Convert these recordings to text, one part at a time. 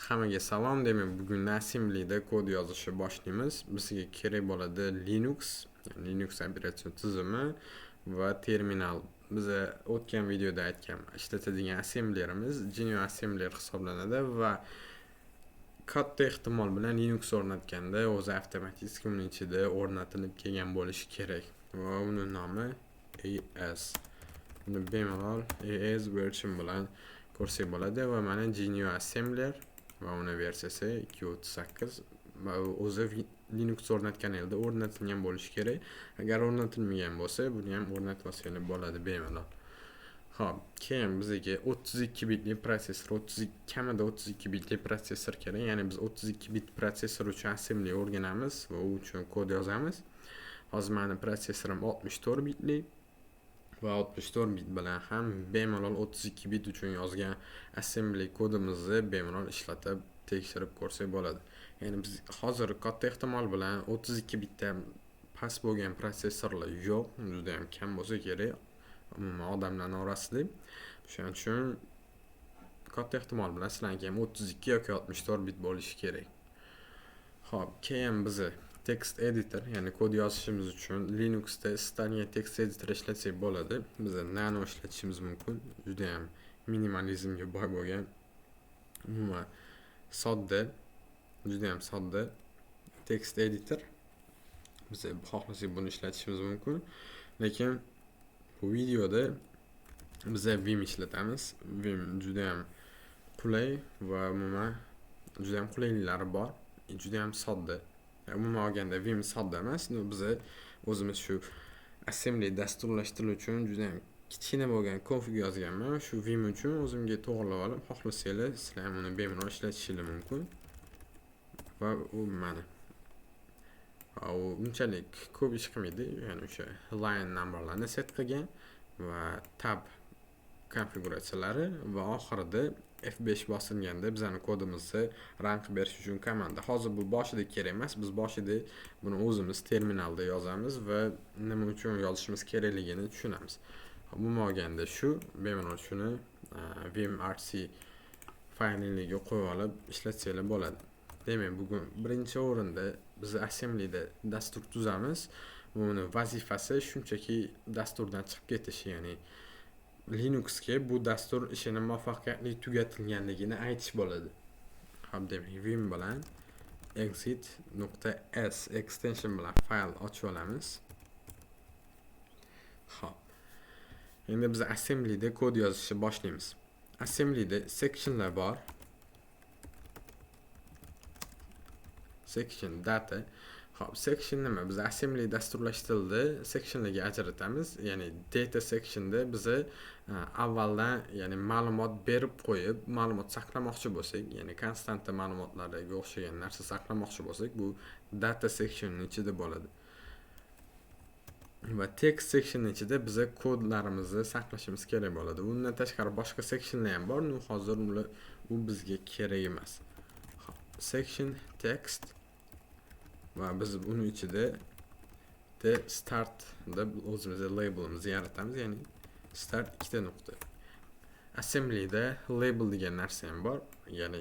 Hammaga salom. Demak, bugun Assembly'da kod yozishni boshlaymiz. Bizga kerak bo'ladi Linux, ya'ni Linux operatsion tizimi va terminal. Biza o'tgan videoda aytgan ishlatadigan assemblerimiz GNU Assembler hisoblanadi va katta ehtimol bilan Linux o'rnatganda o'zi avtomatik uning ichida o'rnatilib kelgan bo'lishi kerak va uni nomi AS. Buni bemalol AS version bilan ko'rsak bo'ladi va mana GNU Assembler va uni versiyasi 2.38 va o'zi Linux o'rnatganingizda o'rnatilgan bo'lishi kerak. Agar o'rnatilmagan bo'lsa, buni ham o'rnatib olsangiz bo'ladi bemalol. Xo'p, keyin bizga 32 bitli protsessor, 32, kamida 32 bitli protsessor kerak. Ya'ni biz 32 bit protsessor uchun assembly o'rganamiz va u uchun kod yozamiz. Hozir meni protsessorim 64 bitli va 64 bit bilan ham bemalol 32 bit uchun yozgan assembly kodimizni bemalol ishlatib tekshirib ko'rsak bo'ladi. Ya'ni biz hozir katta ehtimol bilan 32 bitdan past bo'lgan protsessorlar yo'q, juda ham kam bo'lsa kerak umuman odamlarning orasida. Shuning uchun katta ehtimol bilan sizlarniki ham 32 yoki 64 bit bo'lishi kerak. Xo'p, keyin bizni text editor, ya'ni kod yozishimiz uchun Linuxda istalgan text editor ishlatsak bo'ladi. Biz Nano ishlatishimiz mumkin. Juda ham minimalizmga boy bo'lgan, umuman sodda, juda ham sodda text editor. Biz xohlasak buni ishlatishimiz mumkin. Lekin bu videoda biz Vim ishlatamiz. Vim juda ham qulay va umuman juda ham qulayliklari bor, juda ham sodda. Umuman olganda Vim sodda emas, biz o'zimiz shu assembly dasturlash tili uchun juda ham kichkina bo'lgan config yozganman. Shu Vim uchun o'zimga to'g'rilab olib, xohlasanglar sizlar ham uni bemalol ishlatishingiz mumkin. Va u mana u unchalik ko'p ish qilmaydi, ya'ni o'sha line numberlarni set qilgan va tab konfiguratsiyalari va oxirida F5 bosilganda bizani kodimizni run qilib berish uchun komanda. Hozir bu boshida kerak emas, biz boshida buni o'zimiz terminalda yozamiz va nima uchun yozishimiz kerakligini tushunamiz. Umuman olganda shu, bemalol shuni vimrc faylligiga qo'yib olib ishlatsanglar bo'ladi. Demak, bugun birinchi o'rinda biz assemblyda dastur tuzamiz. Buni vazifasi shunchaki dasturdan chiqib ketish, ya'ni Linuxga bu dastur ishini muvaffaqiyatli tugatilganligini aytish bo'ladi. Xo'p, demak, vim bilan exit .s extension bilan fayl ochib olamiz. Xo'p. Endi biz assemblyda kod yozishni boshlaymiz. Assemblyda sectionlar bor. Section data. Xo'p, section nima? Biz assembly dasturlash tilida sectionlarga ajratamiz. Ya'ni data sectionda biz avvaldan, ya'ni ma'lumot berib qo'yib, ma'lumot saqlamoqchi bo'lsak, ya'ni konstanta ma'lumotlarga o'xshagan narsa saqlamoqchi bo'lsak, bu data sectionning ichida bo'ladi. Va text sectionning ichida biz kodlarimizni saqlashimiz kerak bo'ladi. Bundan tashqari boshqa sectionlar ham bor, hozir ular u bizga kerak emas. Xo'p, section text va biz uni ichida the start deb o'zimizga labelimizni yaratamiz, ya'ni start ikkita nuqta. Assemblyda label degan narsa ham bor, ya'ni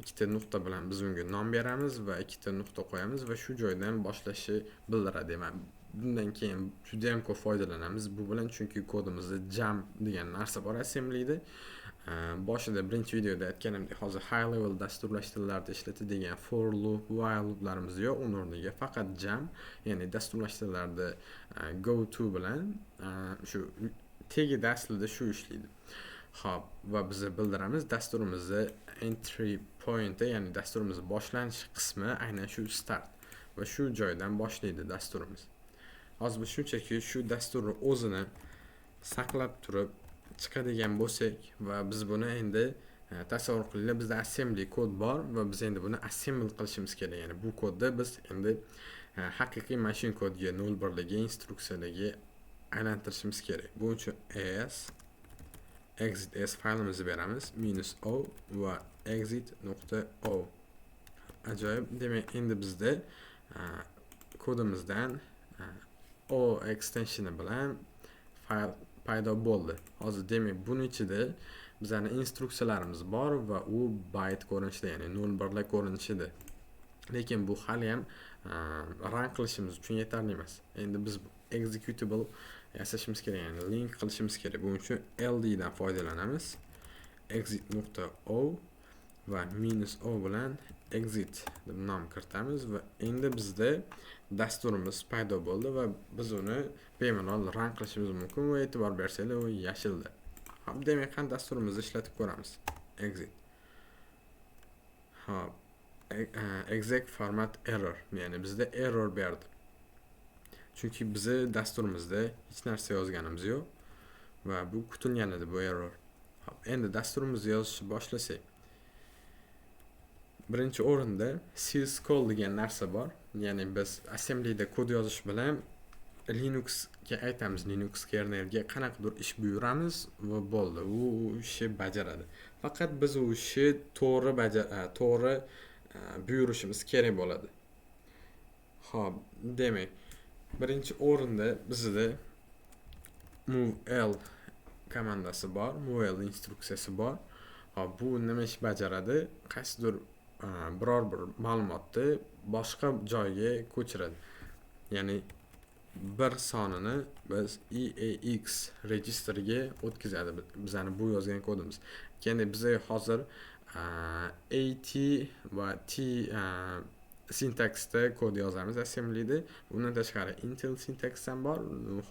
ikkita nuqta bilan biz unga nom beramiz va ikkita nuqta qo'yamiz va shu joydan boshlashi bildiradi. Demak, bundan keyin juda ham ko'p foydalanamiz bu bilan, chunki kodimizda jump degan narsa bor assemblyda. Boshida birinchi videoda aytganimdek, hozir high level dasturlash tillarida ishlatadigan for loop, while looplarimiz yo'q, uni o'rniga faqat jump, ya'ni dasturlash tillarida go to bilan shu tagida aslida shu ishlaydi. Xo'p, va biz bildiramiz dasturimizni entry pointi, ya'ni dasturimiz boshlanish qismi aynan shu start va shu joydan boshlaydi dasturimiz. Hozir biz shunchaki shu dasturni o'zini saqlab turib chiqadigan bo'lsak va biz buni endi tasavvur qilinglar, bizda assembly kod bor va biz endi buni assemble qilishimiz kerak. Ya'ni bu kodni biz endi haqiqiy machine kodga, nol birligi instruksiyalarga aylantirishimiz kerak. Bu uchun as exit s faylimizni beramiz, minus o va exit nuqta o. Ajoyib. Demak, endi bizda kodimizdan o extensioni bilan fayl paydo bo'ldi. Hozir demak buni ichida Bizani instruksiyalarimiz bor va u bayt ko'rinishida, ya'ni 0 birlar ko'rinishida. Lekin bu hali ham run qilishimiz uchun yetarli emas. Endi biz executable yasashimiz kerak, ya'ni link qilishimiz kerak. Buning uchun ld dan foydalanamiz. Exit nuqta o va minus o bilan exit deb nom kiritamiz va endi bizda dasturimiz paydo bo'ldi va biz uni bemalol run qilishimiz mumkin va e'tibor bersanglar, u yashilda. Hop, demak, qani, dasturimizni ishlatib ko'ramiz. Exit. Hop, exec format error, ya'ni bizda error berdi, chunki bizni dasturimizda hech narsa yozganimiz yo'q va bu kutilgan edi bu error. Hop, endi dasturimizni yozishni boshlasak, birinchi o'rinda syscall degan narsa bor, ya'ni biz assemblyda kod yozish bilan Linuxga aytamiz, Linux kernelga qanaqadir ish buyuramiz va bo'ldi, u ishni bajaradi. Faqat biz u ishni to'g'ri buyurishimiz kerak bo'ladi. Ho'p, demak, birinchi o'rinda bizda move l komandasi bor, move l instruksiyasi bor. Hop, bu nima ish bajaradi? Qaysidir biror bir ma'lumotni boshqa joyga ko'chiradi, ya'ni bir sonini biz EAX registrga o'tkazadi bizani bu yozgan kodimiz. Endi biza hozir AT va T sintaksda kod yozamiz assemblyda. Undan tashqari Intel sintaks ham bor,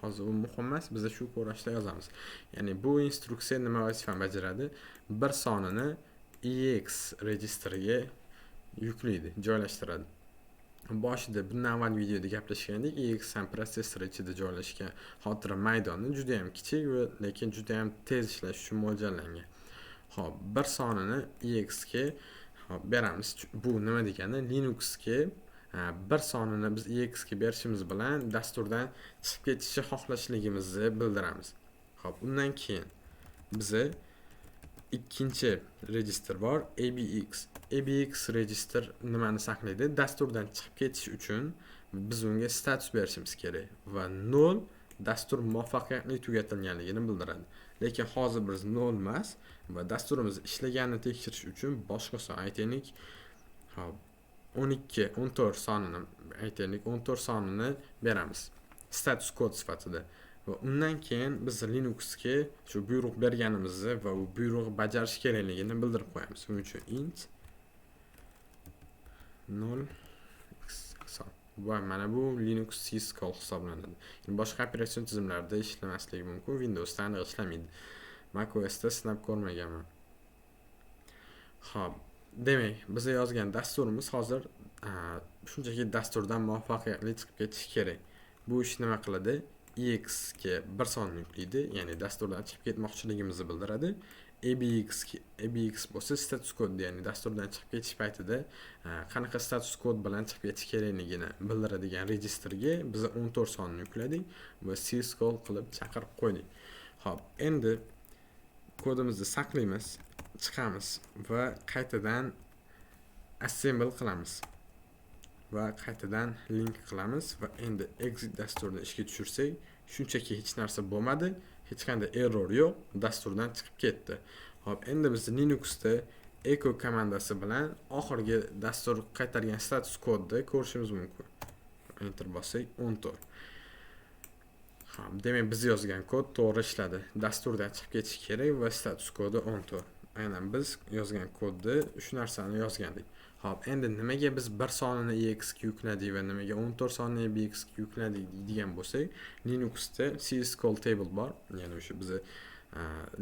hozir u muhim emas, biz shu ko'rinishda yozamiz. Ya'ni bu instruksiya nima vazifani bajaradi? Bir sonini EAX registriga yuklaydi, joylashtiradi. Boshida, bundan avval videoda gaplashgandik, EAX ham protsessor ichida joylashgan xotira maydoni, juda yam kichik va lekin juda yam tez ishlash uchun mo'ljallangan. Ho'p, bir sonini EAX ga hop beramiz. Bu nima degani? Linuxga bir sonini biz EAX ga berishimiz bilan dasturdan chiqib ketishni xohlashligimizni bildiramiz. Ho'p, undan keyin biza ikkinchi registr bor, ABX. ABX registr nimani saqlaydi? Dasturdan chiqib ketish uchun biz unga status berishimiz kerak va 0 dastur muvaffaqiyatli tugatilganligini bildiradi. Lekin hozir biz 0 emas va dasturimiz ishlaganini tekshirish uchun boshqa son aytaylik. Hop, 12, 14 sonini aytaylik, 14 sonini beramiz status kod sifatida va undan keyin biz Linuxga shu buyruq berganimizni va u buyruqni bajarish kerakligini bildirib qo'yamiz. Buning uchun int 0 son va mana bu Linux syscall hisoblanadi. Boshqa operatsion tizimlarda ishlamasligi mumkin, Windowsda aniq ishlamaydi, Mac OSda sinab ko'rmaganman. Ho'p, demak, biz yozgan dasturimiz hozir shunchaki dasturdan muvaffaqiyatli chiqib ketishi kerak. Bu ish nima qiladi? EAX ga bir sonni yuklaydi, ya'ni dasturdan chiqib ketmoqchiligimizni bildiradi. ABX bo'lsa status kod, ya'ni dasturdan chiqib ketish paytida qanaqa status kod bilan chiqib ketish kerakligini bildiradigan registrga biz 14 sonni yukladik va syscall qilib chaqirib qo'ydik. Ho'p, endi kodimizni saqlaymiz, chiqamiz va qaytadan assemble qilamiz va qaytadan link qilamiz va endi exit dasturini ishga tushirsak, shunchaki hech narsa bo'lmadi, hech qanday error yo'q, dasturdan chiqib ketdi. Ho'p, endi biz Linuxda echo komandasi bilan oxirgi dastur qaytargan status kodni ko'rishimiz mumkin. Enter bossak, 14. Ho'p, demak, biz yozgan kod to'g'ri ishladi. Dasturdan chiqib ketish kerak va status kodi 14. Aynan biz yozgan kodni, shu narsani yozgandik. Ho'p, endi nimaga biz bir sonini EAX ga yukladik va nimaga 14 sonini ABX ga yukladik deydigan bo'lsak, Linuxda syscall table bor, ya'ni o'sha bizni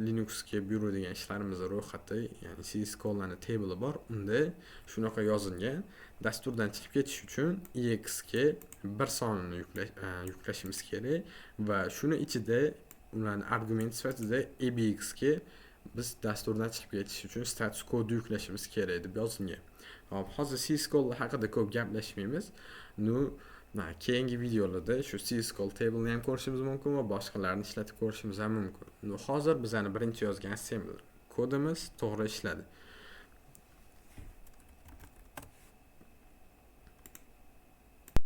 Linuxga buyuradigan ishlarimizni ro'yxati, ya'ni syscalllarni table bor. Unda shunaqa yozilgan: dasturdan chiqib ketish uchun EAX ga bir sonini yuklashimiz kerak va shuni ichida ularni argument sifatida ABX ga biz dasturdan chiqib ketish uchun status kodni yuklashimiz kerak deb yozilgan. Hop, hozir syscall haqida ko'p gaplashmaymiz. Ну, keyingi videolarda shu syscall tableni ham ko'rishimiz mumkin va boshqalarini ishlatib ko'rishimiz ham mumkin. Ну, hozir bizani birinchi yozgan assembler kodimiz to'g'ri ishladi.